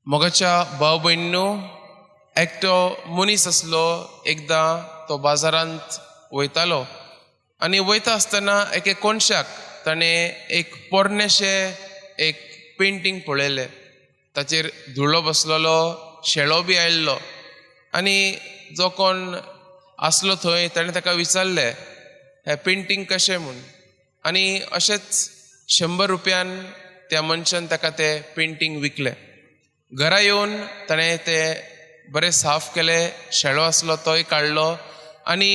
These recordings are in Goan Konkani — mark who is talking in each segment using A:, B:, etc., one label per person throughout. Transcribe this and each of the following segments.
A: मोगाच्या भाव भयणींनो, एकटो मनीस आसलो. एकदां तो बाजारांत वयतालो आनी वयता आसतना एके कोनशाक ताणें एक पोरणेशें एक पेंटींग पळयलें. ताचेर धुळो बसलेलो, शेळो बी आयिल्लो आनी जो कोण आसलो थंय ताणें ताका विचारलें, हें पेंटींग कशें म्हूण. आनी अशेंच 100 रुपयान त्या मनशान ताका तें पेंटींग विकलें. घरा येवन ताणें तें बरें साफ केलें, शेळो आसलो तोय काडलो आनी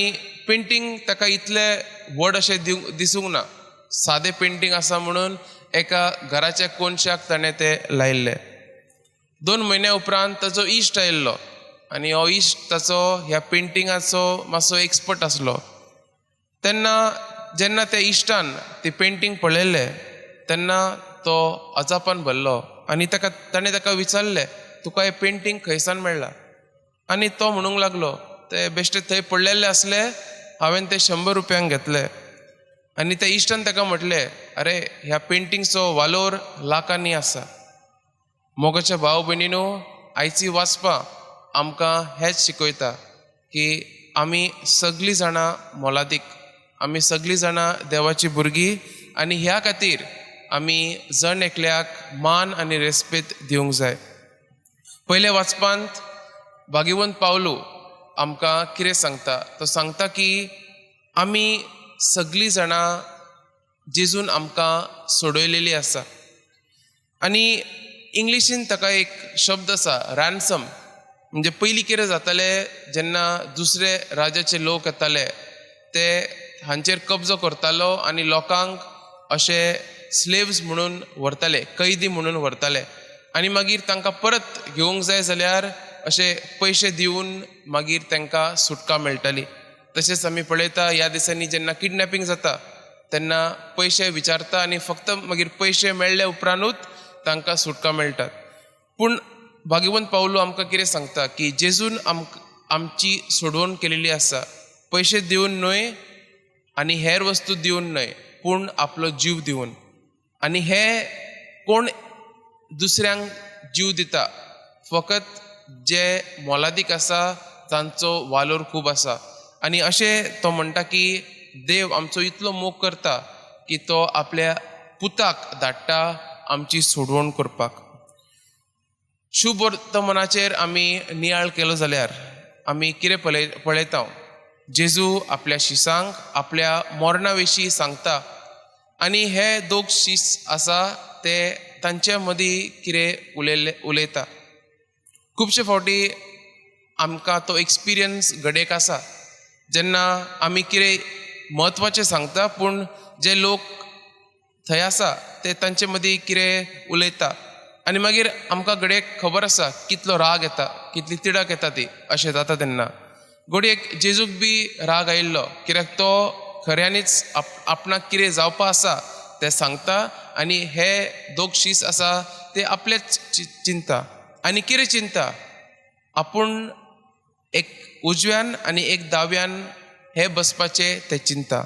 A: पेंटींग ताका इतलें व्हड अशें दिवंक दिसूंक ना. सादें पेंटींग आसा म्हणून एका घराच्या कोनशाक ताणें तें लायिल्लें. 2 म्हयन्या उपरांत ताचो इश्ट आयिल्लो आनी हो इश्ट ताचो ह्या पेंटिंगाचो मातसो एक्सपर्ट आसलो. तेन्ना जेन्ना त्या इश्टान ती पेंटींग पळयलें तेन्ना तो अजापान भरलो आनी ताका ताणें ताका विचारलें, तुका हें पेंटींग खंयसान मेळ्ळां? आनी तो म्हणूंक लागलो, ते बेश्टे थंय पडलेले आसले, हांवें ते 100 रुपयांक घेतले. आनी त्या इश्टान ताका म्हटलें, अरे, ह्या पेंटिंगचो वालोर लाखांनी आसा. मोगाच्या भाव भयणीनो, आयची वाचपां आमकां हेंच शिकयता की आमी सगळीं जाणां मोलादीक, आमी सगळीं जाणां देवाचीं भुरगीं आनी ह्या खातीर आमी जण एकल्याक मान आनी रेस्पेद दिवंक जाय. पयल्या वाचपांत भाग्यवंत पावलू आमकां कितें सांगता? तो सांगता की आमी सगळीं जाणां जेजून आमकां सोडयलेली आसा. आनी इंग्लिशीन ताका एक शब्द आसा, रॅन्सम. म्हणजे पयलीं कितें जातालें, जेन्ना दुसरे राजाचे लोक येताले ते हांचेर कब्जो करतालो आनी लोकांक अशे स्लेव्स म्हणून व्हरताले, कैदी म्हणून व्हरताले आनी मागीर तांकां परत घेवंक जाय जाल्यार अशे पयशे दिवन मागीर तांकां सुटका मेळटाली. तशेंच आमी पळयता, ह्या दिसांनी जेन्ना किडनॅपिंग जाता तेन्ना पयशे विचारता आनी फक्त मागीर पयशे मेळ्ळे उपरांतूच तांकां सुटका मेळटात. पूण भाग्यवंत पावलू आमकां कितें सांगता की जेजून आमची सोडवण केलेली आसा, पयशे दिवन न्हय आनी हेर वस्तू दिवन न्हय, पूण आपलो जीव दिवन. आनी हे कोण दुसऱ्यांक जीव दिता? फकत जे मोलादीक आसा, तांचो वालोर खूब आसा. आनी अशें तो म्हणटा की देव आमचो इतलो मोग करता की तो आपल्या पुताक धाडटा आमची सोडवण करपाक. शुभ वर्तमानाचेर आमी नियाळ केलो जाल्यार आमी कितें पळयता? जेजू आपल्या शिसांक आपल्या मरणा विशीं सांगता आनी हे दोग शीस आसा ते तांचे मदीं कितें उलयल्ले उलयता. खुबशे फावटी आमकां तो एक्सपिरियन्स घडयेक आसा, जेन्ना आमी कितें म्हत्वाचें सांगता पूण जे लोक थंय आसा ते तांचे मदीं कितें उलयता आनी मागीर आमकां घडयेक खबर आसा कितलो राग येता, कितली तिडक येता ती. अशें जाता तेन्ना घडयेक जेजूक बी राग आयिल्लो, कित्याक तो खऱ्यांनीच आपणाक कितें जावपा आसा तें सांगता आनी हे दोग शीस आसा ते आपलेच चिंता. आनी कितें चिंता? आपूण एक उजव्यान आनी एक दाव्यान हे बसपाचे ते चिंता.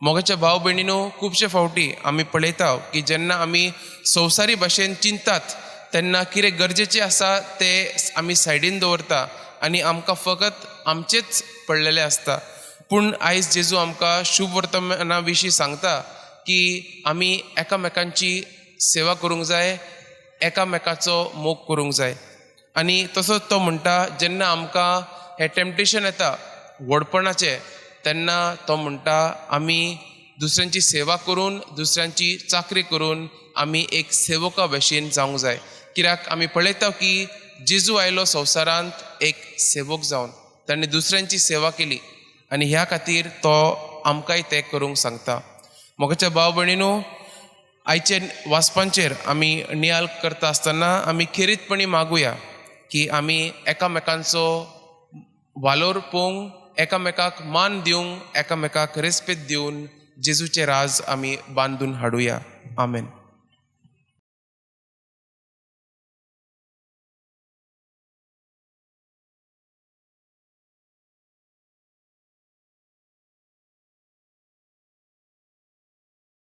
A: मोगाच्या भाव भयणीनो, खुबशे फावटी आमी पळयता की जेन्ना आमी संवसारी भाशेन चिंतात तेन्ना कितें गरजेचें आसा तें आमी सायडीन दवरता आनी आमकां फकत आमचेच पडलेलें आसता. पूण आयज जेजू आमकां शुभ वर्तमाना विशीं सांगता की आमी एकामेकांची सेवा करूंक जाय, एकामेकाचो मोग करूंक जाय. आनी तसोच तो म्हणटा, जेन्ना आमकां हें टेम्पटेशन येता व्हडपणाचें तेन्ना तो म्हणटा आमी दुसऱ्यांची सेवा करून, दुसऱ्यांची चाकरी करून आमी एक सेवका भशेन जावंक जाय, कित्याक आमी पळयता की जेजू आयलो संवसारांत एक सेवक जावन, ताणें दुसऱ्यांची सेवा केली आनी ह्या खातीर तो आमकांय तें करूंक सांगता. मोगाच्या भाव भयणीनो, आयचे वाचपांचेर आमी नियाळ करता आसतना आमी खेरीतपणी मागुया की आमी एकामेकांचो वालोर पळोवंक, एकामेकाक मान दिवंक, एकामेकाक रेस्पेद दिवन जेजूचें राज आमी बांदून हाडुया. आमेन.